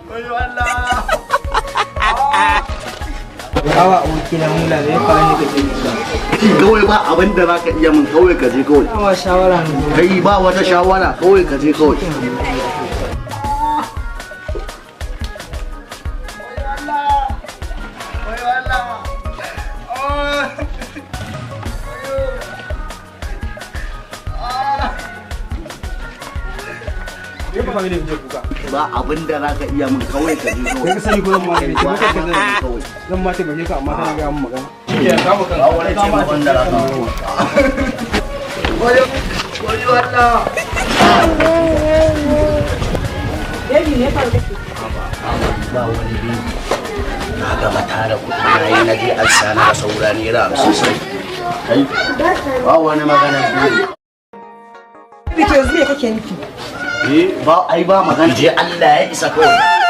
Wayo Allah. Awa abokina mula, me ya faru ne kake kuka? Kawai ba abin da za ka iya min, kawai ka je kawai. Awa, shawara ne. Kai, ba wata shawara, kawai ka je kawai. Ba abin da za ka iya min, kawai ka je kawai. Kai ka sani ko zan ma Ba taimake ka? abin da Zan kawai. Zan ma taimake ka, amma kana ga mun magana. Ba wani taimakon da za ka min. Wayo Allah. Baby, me ya faru kake? Ba wani baby. Na gama tara kuɗi na yi, na je an sana da saura ₦50 sai. Kai, ba wani magana baby. Baby, to yanzu me kake nufi? Eh, ba ai ba magana. Je, Allah ya isa kawai.